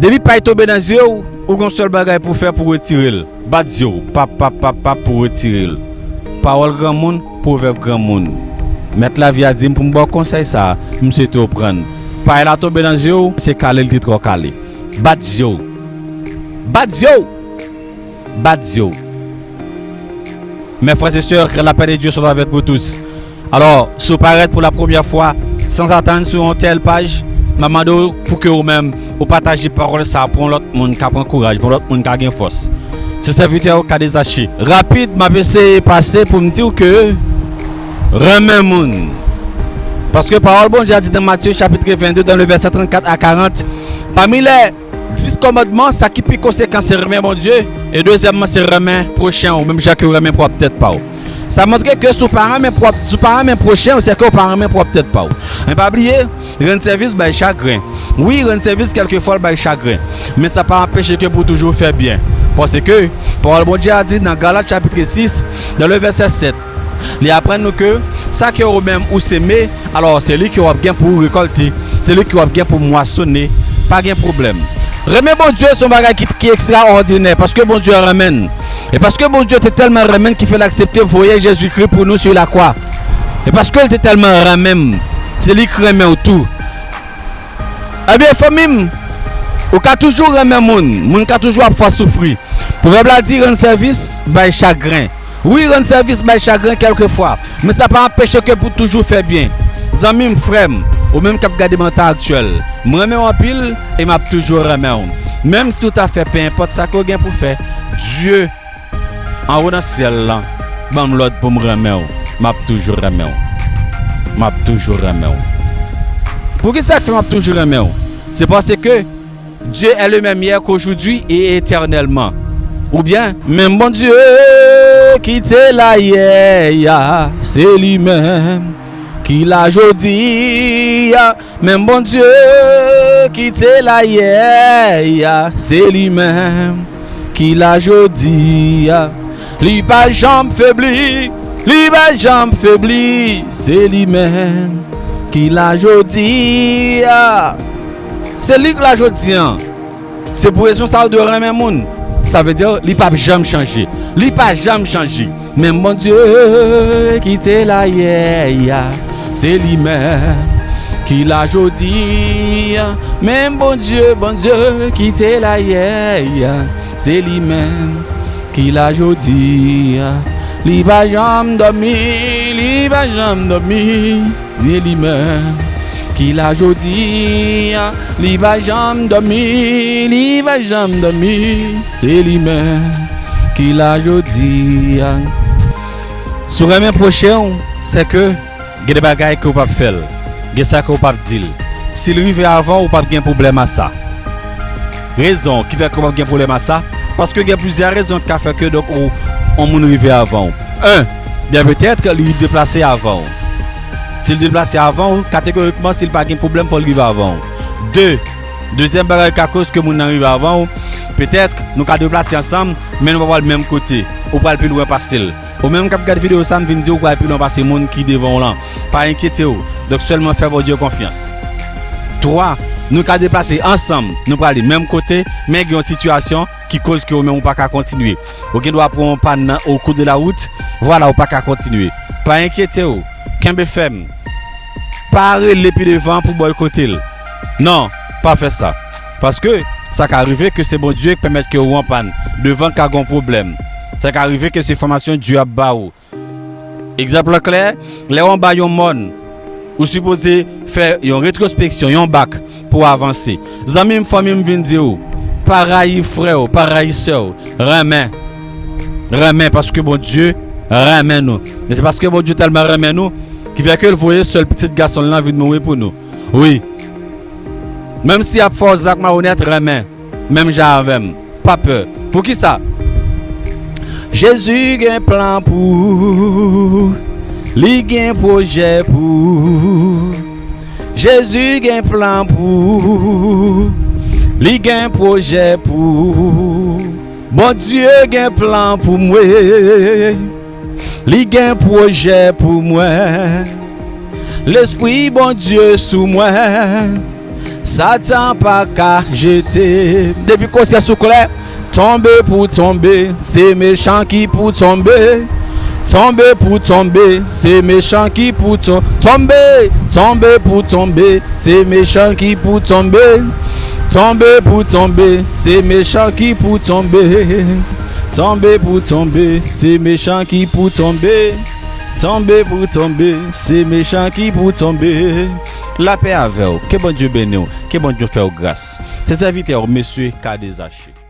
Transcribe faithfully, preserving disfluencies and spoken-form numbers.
Epi pay tonbe nan zye w, ou gen yon sèl bagay pou fè pou retire l. Bat zye w, pap, pap, pap, pap pou retire l. Pawòl granmoun, pwovèb granmoun. Mèt lavi a di m pou m ba w konsèy sa a, m swete w pran l. Pay la tonbe nan zye w, se kale l te twò kale. Bat zye w. Bat zye w! Bat zye w. Mes frères et sœurs, que la paix de Dieu soit avec vous tous. Alò, si w parèt pou la premyè fwa, sanzatann sou yon tèl paj, m ap mande w pou ke ou menm, ou pataje pawòl sa a pou yon lòt moun ka pran kouraj, pou yon lòt moun ka gen fòs. Se sèvitè w K D Zache. Rapid, m ap eseye pase pou m di w ke renmen moun. Paske pawòl Bondye a di nan Matye chapit vennde, dans le verset trannkat a karant, pami lè dis kòmandman, sa ki pi konsekan se renmen Bondye, e dezyèmman se renmen pwochen w, menm jan ke w renmen pwòp tèt pa w. Sa montre ke si w pa renmen pwòp, si w pa renmen pwochen w, se ke w pa renmen pwòp tèt pa w. Men pa bliye, rann sèvis bay chagren. Wi, rann sèvis kèlkefwa l bay chagren, men sa pa anpeche ke pou toujou fè byen. Paske pawòl Bondye a di nan Galat chapit sis, dans le verset sept, li aprann nou ke sa ke ou menm ou seme, alò se li ke w ap gen pou w rekòlte, se li ke w ap gen pou w mwasonnen, pa gen pwoblèm. Renmen Bondye se yon bagay ki, ki ekstraòdinè, paske Bondye renmen n. E paske Bondye te tèlman renmen n ki fè l aksepte voye Jezikri pou nou sou lakwa. E paske l te tèlman renmen m, se li ki renmen w tou. Ebyen, fanmi m, ou ka toujou renmen moun, moun ka toujou ap fè w soufri. Pwovèb la di, rann sèvis bay chagren. Wi, rann sèvis bay chagren kèlkefwa, men sa pa anpeche ke pou toujou fè byen. Zanmi m, frè m, ou menm k ap gade mwen an tan aktyèl, m renmen w anpil e m ap toujou renmen w. Menm si w ta fè penenpòt sa ke w gen pou fè, Dye anwo nan syèl lan ban m lòd pou m renmen w. M ap toujou renmen w. M ap toujou renmen w. Poukisa k fè m ap toujou renmen w? Se paske Dieu est le même hier, qu'aujourd'hui et éternellement. Oubyen, menm Bondye ki te la yè a, se li menm ki la jodi a. Menm Bondye ki te la yè a, se li menm ki la jodi a. Li pa janm febli, li pa janm febli, se li menm ki la jodi a. Se li k la jodi a. Se pou rezon sa a w dwe renmen moun. Sa vle di li p ap janm chanje. Li pa janm chanje. Menm Bondye ki te la yè a, se li menm ki la jodi a. Menm Bondye, Bondye ki te la yè a, se li menm ki la jodi a. Li pa janm dòmi, li pa janm dòmi. Se li menm ki la jodi a, li pa janm dòmi, li pa janm dòmi. Se li menm ki la jodi a. Si w renmen pwochen w, se ke gen de bagay ke w p ap fè l, gen sa ke w p ap di l. Si l rive avan w, ou p ap gen pwoblèm a sa. Rezon ki fè ke w p ap gen pwoblèm a sa, paske gen plizyè rezon ki ka fè ke, donk, ou, yon moun rive avan w. En, byen petèt li deplase avan w. Si l deplase avan w, kategorikman, si l pa gen pwoblèm, fò l rive avan w. De, dezyèm bagay ka koz ke moun nan rive avan w, petèt nou ka deplase ansanm, men nou pa pral menm kote. Ou pral pi lwen pase l. Ou menm k ap gade videyo sa, m vin di w pral pi lwen pase moun ki devan w lan. Pa enkyete w. Donk, sèlman fè Bondye konfyans. Twa, nou ka deplase ansanm, nou prale menm kote, men gen yon sitiyasyon ki koz ke ou menm ou pa ka kontinye. Ou gen dwa pran yon pàn nan au cours de la route, vwala, ou pa ka kontinye. Pa enkyete w, kenbe fèm. Pa rele pi devan pou bòykote l. Non, pa fè sa. Paske sa ka rive ke se Bondye k pèmèt ke ou an pàn. Devan ka gen yon pwoblèm. Sa ka rive ke se fòmasyon Dye ap ba ou. Egzanp klè, lè w anba yon mòn, ou sipoze fè yon retwospeksyon, yon bak pou w avanse. Zanmi m, fanmi m, vin di w, pa rayi frè w, pa rayi sè w. Renmen. Renmen paske Bondye renmen nou. E se paske Bondye tèlman renmen nou, ki fè ke l voye sèl pitit gason l lan vin mouri pou nou. Wi. Menm si y ap fè w zak malonèt, renmen. Menm jan avè m. Pa pè. Poukisa? Jezi gen plan pou ou. Li gen pwojè pou ou. Jezi gen plan pou ou. Li gen pwojè pou ou. Bondye gen plan pou mwen. Li gen pwojè pou mwen. Lespri Bondye sou mwen. Satan pa ka jete m. Depi konsyans ou klè, tonbe pou tonbe, se mechan ki pou tonbe. Tonbe pou tonbe, se mechan ki pou ton-, tonbe. Tonbe pou tonbe, se mechan ki pou tonbe. Tonbe pou tonbe, se mechan ki pou tonbe. Tonbe pou tonbe, se mechan ki pou tonbe. Tonbe pou tonbe, se mechan ki pou tonbe. Lapè avè w, ke Bondye beni w, ke Bondye fè w gras. Se sèvitè w, mesye K D Zache.